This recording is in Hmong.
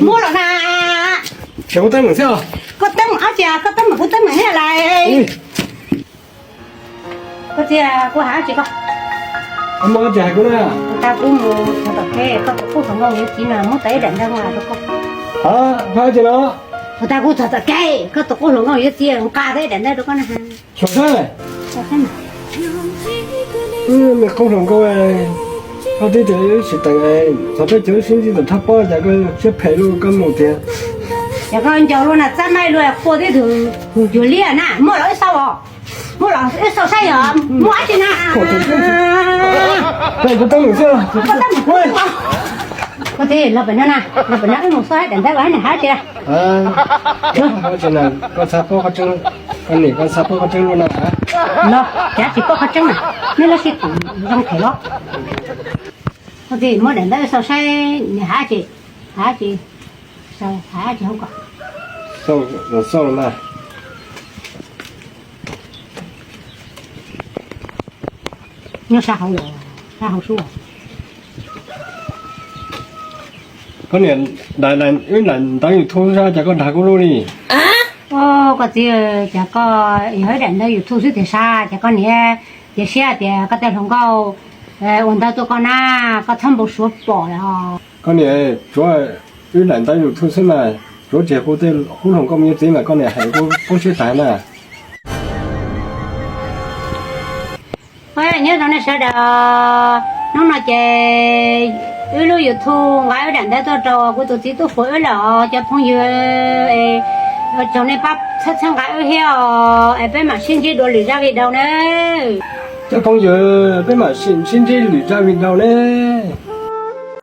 Muab los na. Tshem kuv teeb meem xwb os. Koj teeb meem dab tsi? Koj teeb meem kuv teeb meem thiab lais. Koj txiv, kuv hais dab tsi koj? Koj muaj dab tsi hais kuv na. Puas tas kuv mus txog tom kev koj tus qub hluas nkauj yuav txiv na, muab tau ib daim ntawv nqa rau koj. Hais dab tsi no? Puas tas kuv txog tom kev koj tus qub hluas nkauj yuav txiv, nqa tau ib daim ntawv rau koj na. Xyov saib. Me qub hluas nkauj, koj twb tias wb tsis teev, txog peb cov wb sib ntsib tawm thab pob cas koj siab phem luaj koj mus tiag. Ces koj nco luaj na, txab maib luaj, qua tib tug cuag liab na, muaj los wb xauj os. Muaj los wb xauj saib yog muaj dab tsi na. Koj txiv, los pem no na, los pem no wb mus xauj daim ntawv uas nws hais dab tsi. Koj xav paub qhov tseeb, koj nim koj xav paub qhov tseeb luaj na. Los cav tsis paub qhov tseeb na, neb lub sib koom zoo them los. Koj txiv, muab daim ntawv xauj saib nws hais dab tsi, hais dab tsi, hais dab tsi hauv ko. Xauj los mas. Nyob sab hauv, sab hauv sub. Koj niam, wb daim ntawv YouTube sab cas koj dag kuj lub li. Koj txiv, cas koj yog wb daim ntawv YouTube xwb tiag sab, cas koj niam cia siab tias koj tej hluas nkauj ua ntawv tuaj koj na, koj txhob npau suav pom os. Koj niam, tsuav wb daim ntawv YouTube xwb mas, tsuav tsis hu tej hub hluas nkauj mus yuav txiv mas koj niam hais kuv poob siab tag na. Nyob zoo nej sawv daws, hnub no ces wb lub YouTube nqa wb daim ntawv tuaj rau kuv tus txiv tub fuav wb lawm os cov phooj ywg. Ua tsaug nej pab txhawb txhawb nqa wb thiab os, es peb mam sib ntsib dua lwm zaj video na. Cov phooj ywg, peb mam sib ntsib lwm zaj video na.